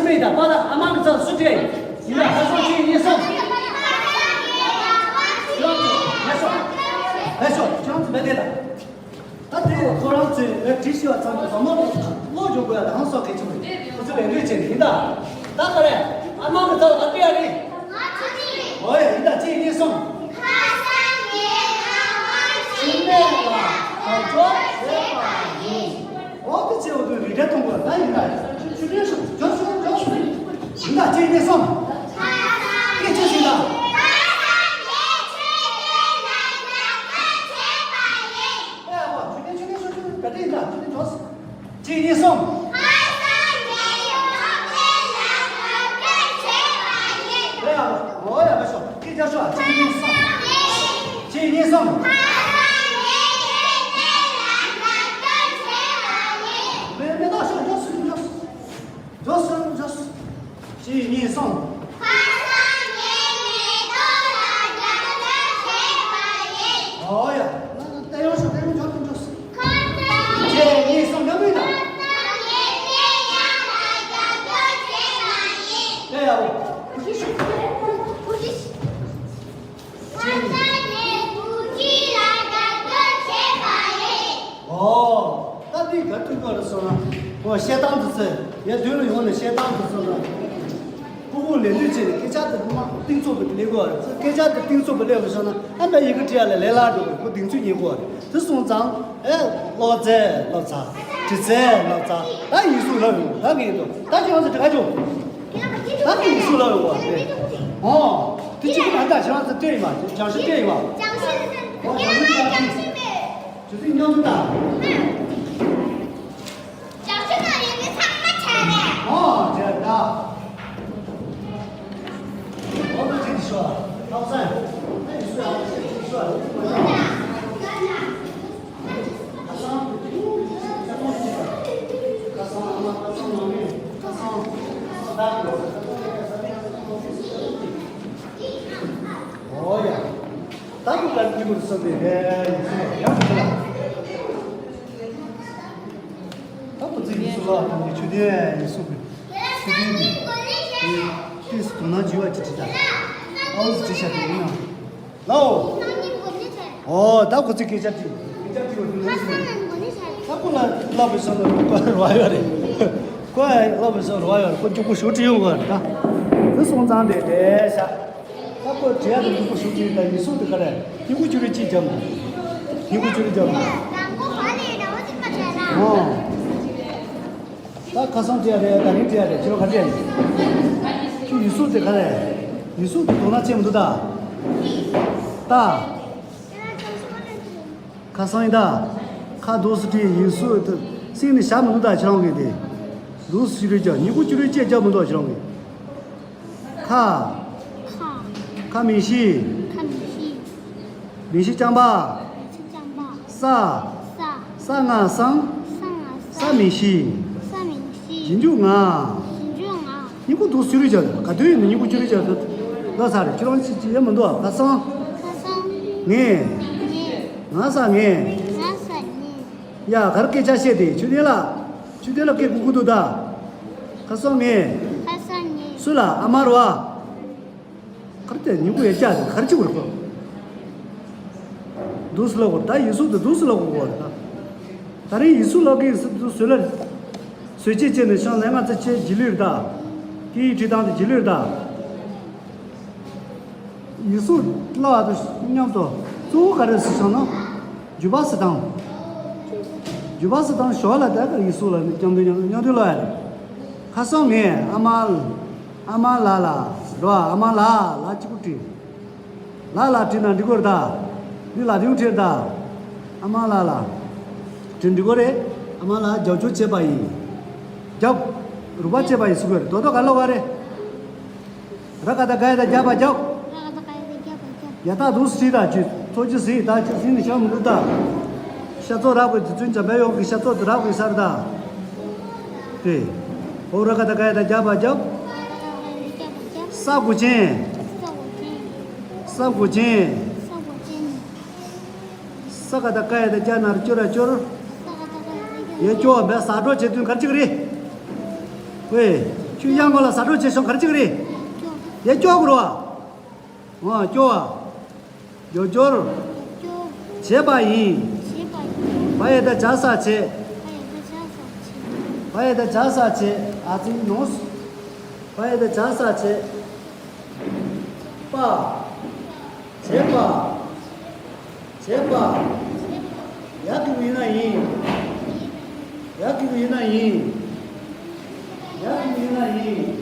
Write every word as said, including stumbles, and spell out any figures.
མེད་ད་པ་ད་ཨ་མ་གི་རྩ་ལ་སུ་སྤྲད་ཡིན། ཡིན་ན་ཁ་སང་གཅིག་གཉིས་གསུམ། ལགས་སོ་ལགས་སོ་ལགས་སོ། ཁྱེད་རང་ཚོ་མེད་དེ་ད། ད་དེ་ཁོ་རང་ཚོས་འོས་བྲིས་ཤེས་པ་ཚང་མས་བསམ་བློ་བློ་སྦྱོང་དགོས་ཡ་ད་ཧང་སོགས་གལ་ཆེན་པོ་རེད། ཁོ་ཚོས་ལས་འགུལ་བྱས་ནས་ཡིན་ད། ད་ག་རེ། ཨ་མ་གི་རྩ་ལ་ག་སྤྲད་ཡ་རེད། ཨོ་ཡ་ཡིན་ད་གཅིག་གཉིས་གསུམ། ཁ་སང་ངས་ཨ་མ་ཕྱི་ནས་ལ་གོ་ཆོད་བྱས་པ་ཡིན། འོ་དེ་ཚེ་འོ་དེ་རི་བྲལ་གཏོང་དགོས་ད་ཡིན་ད། ཆུ་ཆུ་ཆུ་འཇོག་སོང་འཇོག་སོང་། ཡིན་ད་གཅིག་གཉིས་གསུམ། སྐད་ཆ་ཞིག་ད། ཨེ་འོ་ཆུ་ཆུ་ཆུ་ཆུ་ཆུ་ག་དེ་ཡིན་ད་ཆུ་ཆུ་འཇོག་སོང་། གཅིག་གཉིས་གསུམ། ཨེ་འོ་འོ་ཡ་མ་ཤོག་སྐད་ཆ་ཤོག་གཅིག་གཉིས་གསུམ། གཅིག་གཉིས་གསུམ། མེ་མེ་ཏོག་ཤོག་འཇོག་སོང་འཇོག་སོང་། འགྲོ་སོང་འགྲོ་སོང་། གཅིག་གཉིས་གསུམ། ཁ་སང་ངས་མེ་ཏོག་ལ་རྒྱབ་སྐྱོར་བྱས་པ་ཡིན། ཨོ་ཡ། ད་ཡོང་ཤོག་ད་ཡོང་འགྲོ་སོང་འགྲོ་སོང་། ཁ་སང་གཅིག་གཉིས་གསུམ་ཡོང་མིན་ད། ཁ་སང་ངས་ཀྲེ་ཡང་ལ་རྒྱབ་སྐྱོར་བྱས་པ་ཡིན། ཀྲེ་ཡང་། ཁ་སང་ངས་བུ་ཁྲིད་ལ་རྒྱབ་སྐྱོར་བྱས་པ་རེད། ཨོ། ད་འདི་ག་ཐུག་པ་རེད་ཟེར་ན། ཨོ་བཤད་སྟངས་དེ་ཚོ། ངས་མདུན་ལ་ཡོང་ནས་བཤད་སྟངས་དེ་ཚོ་ལ། ཕྲུ་གུ་ལས་དུས་ཚེ་ནས་སྐད་ཆ་དེ་ཕ་མ་གཏིང་ཚུགས་པའི་ལས་དགོས་རེད། སྐད་ཆ་དེ་གཏིང་ཚུགས་པའི་ལས་དགོས་ཟེར་ན་ཨ་མས་ཡི་གེ་བྲིས་ཡ་ལ་ལས་སླ་འགྲོ་གི་ཁོ་གདེང་ཚོད་རྙེད་དགོས་རེད། དེ་སོང་ཙང་ཨེ་ཀློག་རྩལ་བསླབ་ཚར། འབྲི་རྩལ་བསླབ་ཚར། ད་ཡིག་གཟུགས་བསླབ་ཡོང་ད་ངས་འདུག་ད་ཁྱེད་རང་ཚོ་དྲི་ག་བྱུང་། ད་ནི་ཡིག་གཟུགས་ལ་ཡོད་པ་རེད། ཨོ། དེ་གཅིག་པུ་ད་ལྟ་ཁྱེད་རང་ཚོ་སྤྲད་ཡིན་པ། སྦྱང་གཞི་སྤྲད་ཡིན་པ། སྦྱང་གཞི་ཨོ་སྦྱང་གཞི་ད་ཁྱེད་ཚོ་མཉམ་དུ་ད། སྦྱང་གཞི་ད་ཡིན་ནི་ཚང་མ་བྱས་རེད། ཨོ་བྱས་ད། ཨོ་ད་ཁྱེད་ཚོ་ལྷག་བསམ་ད་ཡིག་གཟུགས་ལ་ཁྱེད་ཚོ་ལ། ཨོ་ཡ། ད་ཁོ་ག་རེ་བྲིས་པར་བསམ་པའི་ལས་ཡིན་ཟེར་ཡང་ཟེར་ལ། ད་ཁོ་ཚོས་ཡིན་སུ་ལ་ཁོང་གི་ཆུ་ལྡན་ཡིན་སུ་གི་ཆུ་ལྡན་གི་ཏིས་དུ་ན་འཇུ་བ་ཅི་བྲིས་ད། ཨའུ་ཟི་བྲིས་ཤ་དེ་ཡིན་ནམ། ལའོ། ཨོ་ད་ཁོ་ཚོས་སྐད་ཆ་དྲིས། སྐད་ཆ་དྲིས་པ་དེ་ལ་ཟེར། ད་ཁོ་ལ་ལབ་པའི་སོང་ན་ཁོ་ར་བ་ཡོད་རེད། ཁོ་ལབ་པའི་སོང་ར་བ་ཡོད་རེད། ཁོ་མགྱོགས་པོ་ཞུ་དྲི་ཡོང་གི་རེད་ད། དེ་སོང་ཙང་དེ་དེ་ཤ། ད་ཁོ་དྲི་ཡ་དེ་མགྱོགས་པོ་ཞུ་དྲི་ད་ཡིན་སོང་དེ་ག་རེད། ཉིན་གུང་བཅུ་རེ་གཅིག་བརྒྱབ་ན། ཉིན་གུང་བཅུ་རེ་བརྒྱབ་ན། ཨོ། ད་ཁ་སང་བྲིས་ཡ་རེད། ད་རིང་བྲིས་ཡ་རེད། ཁྱོད་ག་རེ་བྲིས་ཡ་རེད། ཁྱོད་ཡིག་གཟུགས་དེ་ག་རེ། ཡིག་གཟུགས་དེ་དོ་སྣང་བྱེད་མི་འདུག་ད། ད། ཁ་སང་ཡིན་ད། ཁ་རྡོ་སུ་བྲིས་ཡིག་གཟུགས་དེ་སེང་ནས་བཞག་མི་འདུག་ད་ཁྱེད་རང་གིས་དེ། རྡོ་སུ་བྲིས་ཀྱང་ཉིན་གུང་བཅུ་རེ་གཅིག་བརྒྱབ་མི་འདུག་ཁྱེད་རང་གིས། ཁ། ཁ། ཁ་མིང་གཞི། ཁ་མིང་གཞི། མིང་གཞི་རྐྱང་པ། མིང་གཞི་རྐྱང་པ། ས། ས། ས་ང་སང་། ས་ང་སང་། ས་མིང་གཞི། ས་མིང་གཞི། རྗེས་འཇུག་ང་། རྗེས་འཇུག་ང་། ཉིན་གུང་དུ་སུ་རུ་བྱ་ག་དུས་ཡིན་ན་ཉིན་གུང་བཅུ་རུ་བྱ་ལོ་ཚར་རེད། ཁྱེད་རང་ཅི་ཅི་ཡོད་མི་འདུག་ཁ་སང་། ཁ་སང་། ངས། ངས། ང་ས་ངས། ང་ས་ངས། ཡ་གར་སྐད་ཆ་བཤད་དེ་ཆུ་ལྡན་ལ། ཆུ་ལྡན་ལ་སྐད་གུ་གུ་འདུག་ད། ཁ་སང་ངས། ཁ་སང་ངས། སུ་ལ་ཨ་མ་རུ་བ། གར་དེ་ཉིན་གུང་ཡ་བཅའ་དེ་གར་ཅི་གུར་གོ། འདུག་སུ་ལ་གོ་ད་ཡིག་གཟུགས་དེ་འདུག་སུ་ལ་གོ་གོ་ད། ད་རིང་ཡིག་གཟུགས་ལ་གི་སུ་འདུག་སུ་ལ། སོས་ཅི་ཅི་ནས་ཤང་ལས་ང་ཚ་ཆེ་ཇི་ལུས་ད། སྐད་ཡིག་བྲིས་སྟངས་དེ་ཇི་ལུས་ད། ཡིག་གཟུགས་བསླབ་པ་དང་མཉམ་དུ་གཙོ་བོ་ག་རེ་ཟེར་སོང་ན། བརྗོད་པ་ཟེར་སྟངས། བརྗོད་པ་ཟེར་སྟངས་ཞོར་ལ་ད་ག་ཡིག་གཟུགས་ལ་མཉམ་དུ་མཉམ་དུ་མཉམ་དུ་བསླབ་ཡ་རེད། ཁ་སང་ངས་ཨ་མ། ཨ་མ་ལ་ལ་རོ། ཨ་མ་ལ་ལ་གཅིག་པུ་བྲིས། ལ་ལ་བྲིས་ན་འགྲིག་གི་རེད་ད། འདི་ལ་དེའུ་བྲིས་ད། ཨ་མ་ལ་ལ། བྲིས་འགྲིག་གི་རེད། ཨ་མ་ལ་རྒྱབ་སྐྱོར་བྱས་པ་ཡིན། རྒྱབ། རུས་པ་བྱས་པ་ཡིན་ཟེར་གི་རེད། དོ་དོ་ག་ལོ་ག་རེད། ར་ག་ད་ག་ཡ་ད་རྒྱབ་པ་རྒྱབ། ར་ག་ད་ག་ཡ་ད་རྒྱབ་པ་རྒྱབ། ཡ་ད་འདུག་སེ་ད་ཅི་ཚོ་ཅི་ཟིག་ད་ཅི་ཟིག་ནི་ཤ་མི་འདུག་ད། ཤ་ཚོ་རག་པའི་དུས་ཚོད་འཇམ་པའི་ཡོང་གི་ཤ་ཚོ་དུ་རག་པའི་སར་ད། དེ། ཨོ་ར་ག་ད་ག་ཡ་ད་རྒྱབ་པ་རྒྱབ། ས་གོ་ཆེན། ས་གོ་ཆེན། ས་ག་ད་ཀ་ཡ་ད་རྒྱ་ན་རུ་ཅོ་ར་ཅོར། ཡ་ཅོ་བས་ས་འགྲོ་བྱེད་དུས་གར་ཅིག་རེད། ཝེ། ཁྱོད་གཡང་འགོ་ལ་ཟ་འཕྲོ་བྱེད་སོང་། ག་རེ་བྱེད་ཀྱི་རེད། དེ་སྐྱོ་དགོས་རེད་བ། འོ་སྐྱོ་བ། རྒྱོ་སྐྱོར། བྱེད་པ་ཡིན། བ་ཡ་བཏགས་བྱ་ས་བྱེད། བ་ཡ་བཏགས་བྱ་ས་བྱེད། ཨ་ཙི་ནོ། བ་ཡ་བཏགས་བྱ་ས་བྱེད། པ། བྱེད་པ། བྱེད་པ། ཡག་གི་ཡིན་ན་ཡིན། ཡག་གི་ཡིན་ན་ཡིན། ཡག་གི་ཡིན་ན་ཡིན།